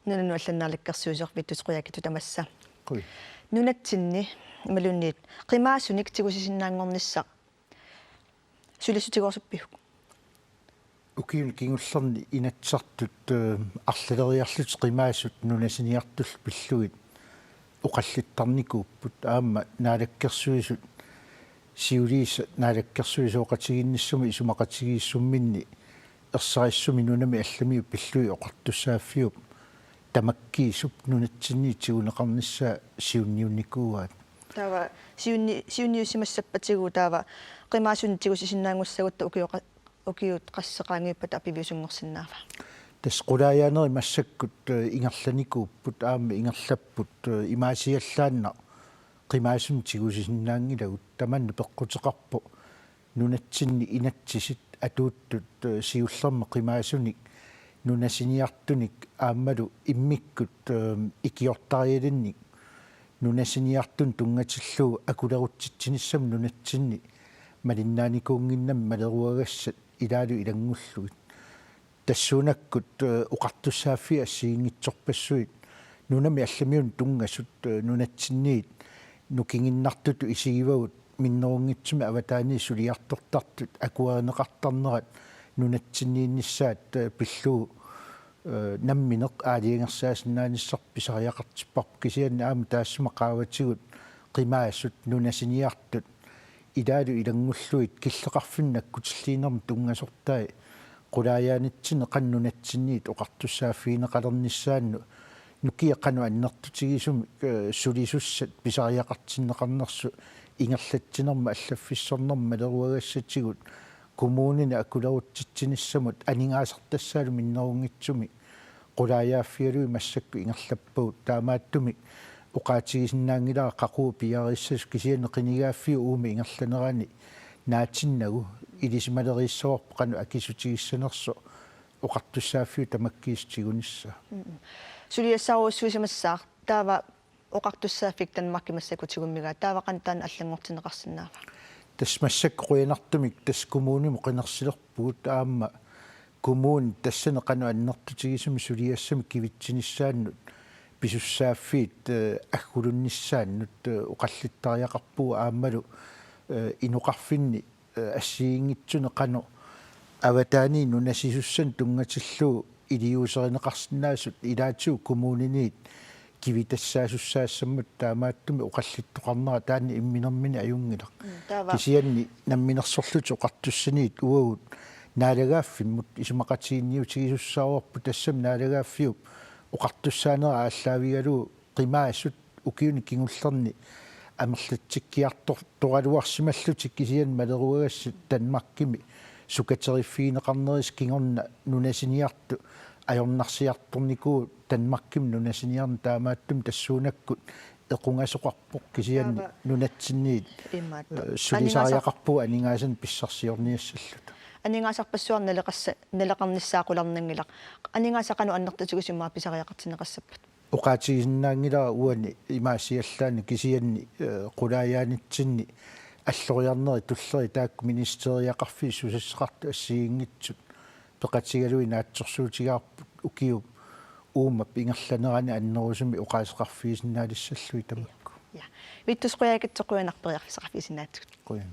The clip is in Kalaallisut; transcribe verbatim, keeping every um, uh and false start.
Nunanut allanut naalakkersuisoq Vittus Qujaukitsoq tamassa. Qujan. Nunatsinni imaluunniit qimaasunik tigusisinnaanngornissaq sulissutigoorsuppiguk? Ukiuni kingullerni Inatsisartut, eh, arlaleriarlutik qimaasut nunasiniartullu pillugit oqallittarnikuupput, aamma naalakkersuisut siuliisa naalakkersuisooqatigiinnissamut isumaqatigiissumminni ersarissumik nunami allamiut pillugit oqartussaaffiup tamakkiisup nunatsinniit tiguneqarnissaa siunniunnikuuaat. Taava siunni-, siunniussimassappatigu taava qimaasunik tigusisinnaanngussagutta ukioqa-, ukiut qassit qaangiuppata apiviusunngorsinnaava? Tassa qulaajaanerit massakkut, eh, ingerlanikuupput, aamma ingerlapput, eh, imaasiallaannaq qimaasunik tigusisinnaanngilagut. Tamanna peqquteqarpoq nunatsinni inatsisit atuuttut, eh, siullermik qimaasunik nunasiniartunik aammalu immikkut, eh, ikiortarialinnik nunasiniartunik tunngatillugu akulerutsitsinissamut nunatsinni malinnaanikuunnginnamik maleruagassat ilaalu ilanngullugit. Tassuunakkut, eh, oqartussaaffiit assigiinngitsorpassuit nunami allamiunut tunngasut, eh, nunatsinniit nukinginnartutut isigivagut minnerunngitsumik avataaniit suliartortartut akuerineqartarnerat nunatsinniinnissaat, eh, pillugu, eh, nammineq aalajangersaasinnaanissarput pisariaqartipparput, kisianni aamma taassuma qaavatigut qimaasut nunasiniartut ilaalu ilanngullugit killeqarfinnut nakkutilliinermut tunngasortai qulaajaanitsinni qanoq nunatsinniit oqartussaaffigineqalernissaannut nukiat qanoq annertutigisumik, eh, sulisussat pisariaqartinneqarnersut ingerlatsinermut allaffissornermut maleruagassatigut kommunini akulerutsitsinissamut aningaasartassaalu minnerunngitsumik qulaajaaffigalugit massakkut ingerlappagut. Taamaattumik oqaatigisinnaanngilara qaqugu piareersasut, kisianni qinigaaffiup uuma ingerlanerani naatinnagu ilisimaleriissavarput qanoq akisutigissanersoq oqartussaaffiup tamakkiisut tigunissaa. Mm. Suliassaarujussuusimassaaq, taava oqartussaaffik Danmarkimi massakkut tigummigaa, taava qanoq taanna allanngortinneqarsinnaava? Tassa massakkut qujanartumik tassa kommunimut qinersilerpugut, aamma kommuni tassani qanoq annertutigisumik suliassamik kivitsinissaannut pisussaaffiit, eh, aggulunnissaannut, eh, oqallittariaqarpugut aammalu, eh, inoqarfinni, eh, assigiinngitsunik qanoq avataaniit nunasisussanik tunngatillugu iliuuserineqarsinnaasut ilaatigut kommuniniit kivitassaasussaassammata, taamaattumik oqallittoqarnera taanna imminermini ajunngilaq. Mm, taava. Kisianni namminersorlutik oqartussaniit uagut naalagaaffimmut isumaqatiginniutigisussaavarput, tassami naalagaaffiup oqartussaanera aallaavigalugu qimaasut ukiuni kingullerni amerlatsikkiartortoraluarsimallutik, kisianni maleruagassat Danmarkimi sukateriffigineqarnerisa kingorna nunasiniartut ajornarsiartornikuupput Danmarkimi nunasiniarneq, taamaattumik tassuunakkut equngasoqarpoq, kisianni taava nunatsinniit, imaattoq, eh, sulisariaqarpugut aningaasanik pissarsiorniassalluta. Aningaasarpassuarnik naleqassa-, naleqarnissaa qularnanngilaq. Aningaasat qanoq annertutigisumik pisariaqartinneqassappat? Oqaatigisinnaanngilara uani imaasiallaannaq, kisianni, eh, qulaajaanitsinni alloriarnerit tullerit taakku ministeriaqarfiit susassaqartut assigiinngitsut peqatigalugit naatsorsuutigaarput ukiup uumap ingerlanerani annerusumik oqaaseqarfigisinnaalissallugit tamakku. Ja. Vittus Qujaukitsoq, qujanaq periarfissaqarfigisinnaagatsigit. Qujan.